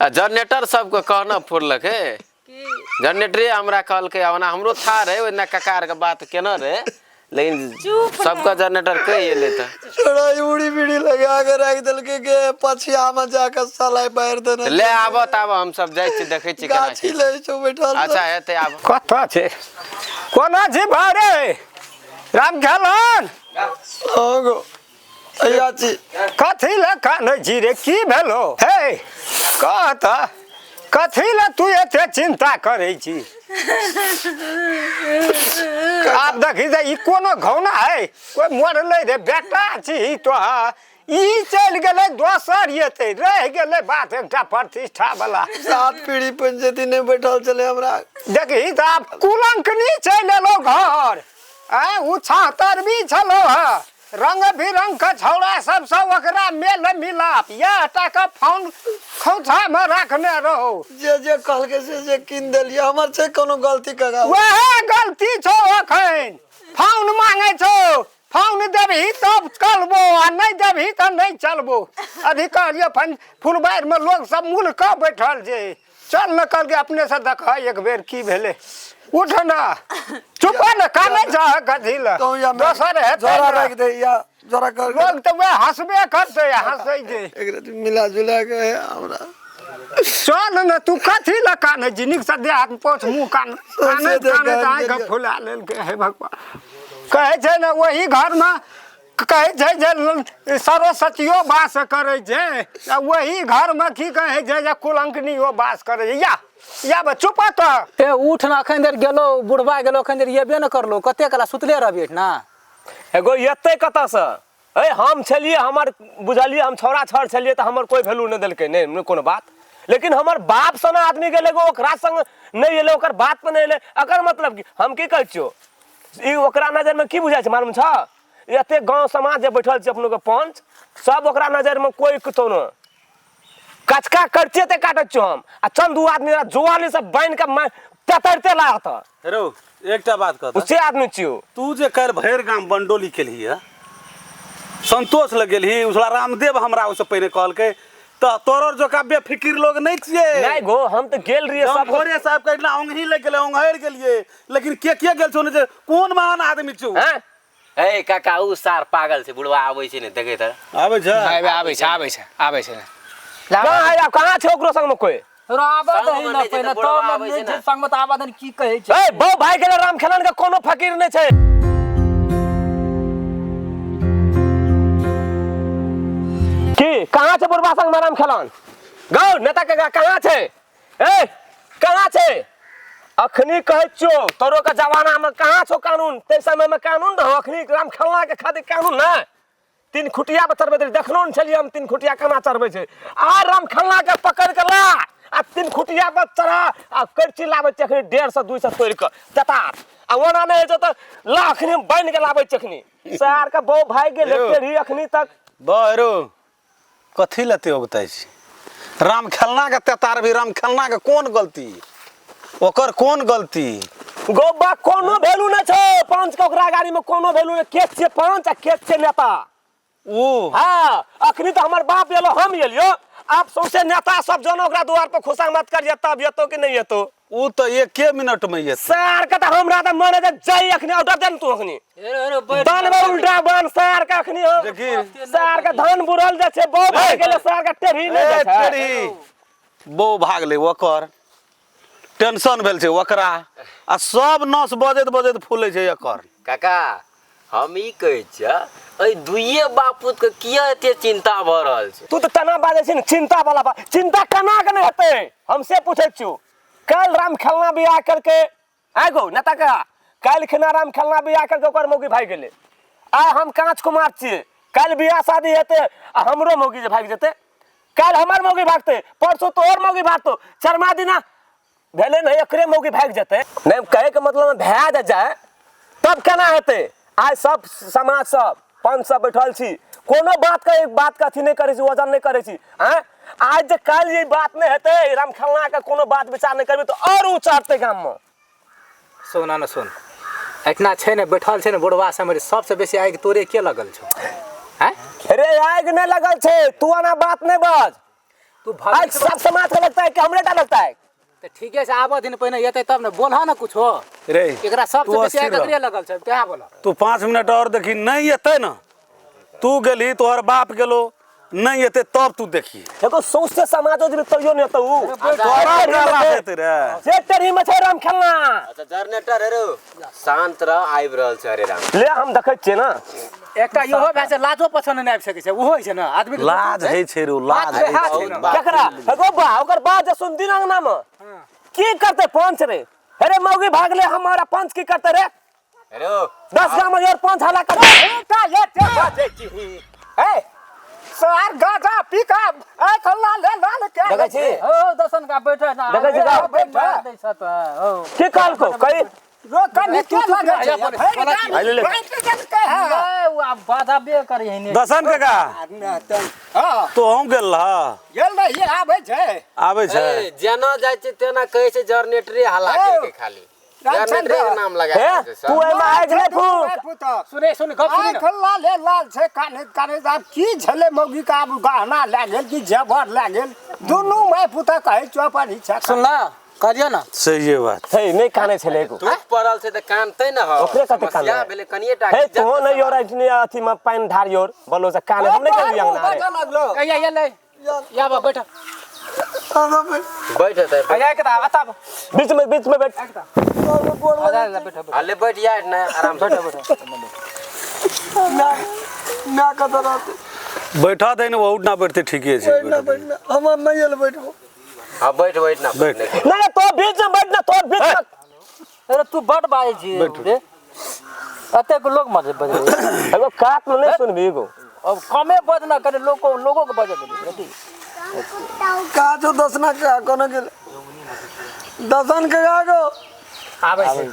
आ जनरेटर सबके कहना फुरलक हे। की? जनरेटरे हमरा कहलकै, ओना हमरो था रहे ओहिना काका आरके बात केने रहे, लेकिन चुप ना। सबके जनरेटर कहि एलै तऽ छोड़ा उड़ी बीड़ी लगा के राख देलकै के पछिया में जाके साला बाहर देने। तऽ ले आबऽ तऽ आबऽ, हम सब जाइ छी, देखै छी केना गाछी की। ले छौ बैठल। अच्छा हेतै आब। कतऽ छै, कोना छी भाय रे राम खेलन? हाँ गो अइया छी। कथी लए कानै छी रे, की भेलो हे? कह तऽ, कथी लए तू एते चिंता करै छी? आब देखी तऽ ई कोनो घौना है? कोइ मरलै रे? बेटा छी तोहर, ई चलि गेलै, दोसर एतै। रहि गेलै बात एकटा प्रतिष्ठा वाला। सात पीढ़ी पंचायती नहीं बैठल छलै हमरा। देखही तऽ आब कुलंकनी चलि एलौ घर। आँय, ओ छहत्तर भी छलौ हँ, रंग बिरंग के छौड़ा सब सब ओकरा मेल मिलाप, इएह टा के फोन खोंछा में रखने रहो। जे जे कहलकै से जे कीन देलियै, हमर छै कोनो गलती काका? वएह गलती छौ। अखन फोन मांगे छौ, फोन देबही तब चलबो आ नहि देबही तऽ नहि चलबो। अभी कहलियै फन फुलबाड़ि में लोग सब मूल कऽ बैठल छै, चल न। कहलकै अपने से देख एक बेर की भेलै। उठ न, चुप न, कानै छह कथी लए? कहूँ या दोसर हेतै जोरा ने। राखि दे या जोरा कर। लोग तऽ वएह हँसबे करतै आ हँसै छै। एक रति मिला जुला के है हमरा। चल न, तू कथी लए कानै छी? नीक से देह हाथ पोछ, मुँह कान। कानैत कानैत आँखि फुला लेलकै। हे भगवान, कहै छै ने ओही घरमे, कहै छै जे सरस्वतियो वास करै छै आ ओही घरमे की कहै छै जे कुलंकनियो वास करै छै। या या बा, चुप तऽ। ए उठ न, अखन देर गेलो बुढ़बा गेलो, अखन देर एबे न करलो। कते काला सुतले रहबी ना? एगो एतै कतऽसँ? ए हम छलियै, हमर बुझलियै, हम छौड़ा छड़ छलियै तऽ हमर कोइ वैल्यू नहि देलकै, नहि नहि कोनो बात। लेकिन हमर बाप सना आदमी गेलै, ओकरा संग नहि एलै, ओकर बात पर नहि एलै। एकर मतलब की? हम की कहै छियौ, ई ओकरा नजरमे की बुझाइ छै मालूम छौ? एते गाँव समाज जे बैठल छै, अपनो के पंच सब, ओकरा नजरमे कोइ कतौ न कचका करते ते काटै छियौ हम आ चंद दू आदमी जुआनी सब बान्हि के तेतरते लागत। हेरो, एकटा बात कह। से आदमी छियौ। तू जे काल्हि भरि गाम बंडोली केलही है, संतोष लग गेलही उसला, रामदेव हमरा ओहिसँ पहिने कहलकै, तऽ तोरर जोका बेफिकिर लोग नहि छियै। नहि गो, हम तऽ गेल रहियै सब सब भोरे साहब के एहिना ओंगही लागि गेलै, ओंघरि गेलियै, लेकिन के के गेल छौ ने जे कोन महान आदमी छौ? हैं? ए काका, उ सार पागल छै, बुढ़वा आबै छै ने, देखै तऽ आबै छै। आबै आबै छै, आबै छै, आबै छै। कहाँ है आब? कहाँ छै ओकरो संगमे कोइ? आबऽ संगमे दही न नहि छै पहिने तऽ बुढ़वा तब आबै नहि छै छै ने। संगमे तऽ आबऽ दही, की कहै छै। ए बौ भाई गेलै, राम खेलन के कोनो फकीर नहि छै। की कहाँ छै बुढ़वा संगमे राम खेलन? गौ नेता के कहाँ छै? ए कहाँ छै? अखनी कहै छियौ, तोरो के जमाना में कहाँ छौ कानून? ताहि समय में कानून रहो, अखनी राम खेलना के खातिर कानून ना। तीन खुटिया पर चढ़बैत रही, देखलो ने छलियै हम तीन खुटिया केना चढ़बै छै। आ राम खेलना के पकड़ के ला आ तीन खुटिया पर चढ़ा आ करची लाबै छै अखनी 150 200 तोड़ि कऽ चतार, आ ओना नहि होइ छै तऽ ला अखनी हम बान्हि के लाबै छै अखनी। सार के बौ भागि गेल। यौ। टेढ़ी अखनी तक बरो कथी लए ओगताइ छी? राम खेलना के तेतार भी, राम खेलना के कोन गलती? ओकर कोन गलती? गौबा कोनो वैल्यू नहि छै पंच के, ओकरा गाड़ी में कोनो वैल्यू नहि। के छियै पंच आ के छियै नेता? ओ हाँ, अखनी तऽ हमर बाप एलो, हम एलियो, आब सौंसे नेता सब जन ओकरा दुआर पर खुशामद करिए तब एतो कि नहि एतो? ओ तऽ एके मिनट में एतै। सार के तऽ हमरा तऽ मन है जाई अखनी ऑर्डर दे ने तू अखनी। बान में उल्टा बान सार के अखनी हम। देखी। सार के धान बुड़ल जाइ छै, बौ भागि गेलै, सार के टेढ़ी नहि ए, जाइ छै। टेढ़ी बौ भागलै, ओकर टेंशन भेल छै ओकरा, आ सब नस बजैत बजैत फूलै छै एकर। काका, हम ई कहै छियै, एहि दुइये बापूत के किया एते चिंता भऽ रहल छै? तू तऽ तेना बाजै छी ने चिंता वाला बात, चिंता केना के नहि हेतै? हम से पूछै छियौ, काल्हि राम खेलना बियाह करके आइ गो नेता का, काल्हि खिना राम खेलना बियाह करके ओकर मौगी भागि गेलै। आइ हम काँच कुमार छियै, काल्हि बियाह शादी हेतै आ हमरो मौगी जे भागि जेतै। काल्हि हमर मौगी भागतै, परसू तोहर मौगी भागतौ, चरमा दिना भेलै ने एकरे मौगी भागि जेतै। नहि, कहैके मतलब भए जे जाय तब केना हेतै? आइ सब समाज सब पंच सब बैठल छी, कोनो बात के एक बात के अथी नहि करै छी, वजन नहि करै छी। आँय, आज जे काल्हि ई बात नहि हेतै, राम खेलना के कोनो बात विचार नहि करबै तऽ आओर ऊ चढ़तै गाममे। सुन न सुन, एतना छै ने बैठल छै ने बुढ़वा समर, सबसे बेसी आगि तोरे के लगल छौ? आँय रे, आगि नहि लगल छै, तू एना बात नहि बाज। तू आज सब समाज के लगता है कि हमरे टा लगता है। तऽ ठीके छै, आबऽ दिन पहिने एतै तब ने बोलह ने कुछो। रे एकरा सबसे तू बेसी अस्थिर आगि रह। एकरे लगल छै, तें बोलह। तू 5 मिनट और देखी, नहीं एतै ना तू गेली, तोहर बाप गेलो, नहीं एतै तब तू देखी। देखो सौंसे समाजो जेबी तैयो नहीं एतौ उ। तोरा गाला देते रे। से टेढ़ी में छै राम खेलना। अच्छा जनरेटर रे, शांत रह, आबि रहल छै हरे राम। ले हम देखै छियै ना। एकटा इहो भए छै, लाजो पछन नहि आबि सकै छै, ओहो होइ छै ने आदमी के। लाज होइ छै रे, लाज बात होइ वएह छै। छै ने। केकरा एगो बा ओकर बा जे सुन दिन अंगना में की करते पंच रे? अरे मौगी भागले हमारा पंच की करते रे? अरे 10 गाम में यार पंच हला करते। का ये ते बाजै छी ए सार गाजा पीका ए खल्ला ले लाल के देखै छी? हो दसन का बैठ ना। देखै छी गाँव? बैठ दै छ त हो। की कहलको कही? रो कनी के लगै छै आइ ले ले। है उ आब बाधा बे करी हने। दसन काका हां तो हम गेल रह। गेल रही, आबै छै। आबै छै। ए, जेना जाइ छै तेना कहै छै जनरेटरे हल्ला केलकै, खाली जनरेटरे के नाम लगा हे देलकै सब। तू एमे आगि नहि फूक। सुने सुन गप सुनी आइ ने। खल्ला ले लाल छै काने काने आब की छलै मौगी का, आब गहना लए गेल कि जेवर लए गेल, दुनू माय पुता कहै छौ अपन इच्छा। सुनला कहलियो ना। सही बात। हे नहि कानै छलै एगो। धूप पड़ल छै तऽ कानतै ने हौ। ओकरे कते कानलै? समस्या भेलै कनिये टा। हे तू नहि your ऐठनी अथी में पानि ढार your बोलो से काने हम नहि गेलियै अंगना रे। लगलो। ए या ले या बा बैठ। बैठ हेतै। आ के त आता बीच में, बीच में बैठ। आ जा बैठ। अले बैठ यार ने आराम से। बैठ। ना ना कत रहते। बैठा दे ने, बहुत ना बैठते, ठीके छै। बैठना बैठना हम नहीं एल बैठबो। हाँ बैठ बैठ ना। बैठ। नहीं तो बीच में बैठ ना, तो बीच में। अरे तू बड बाजै छी रे, एतेक लोग मजे बजै। एगो कात में नहीं सुनबी एगो। अब कमे बजना कने लोग को, लोगों के बजे देली। का जो दसना का कोनो गेल दसन के गागो आबै छै।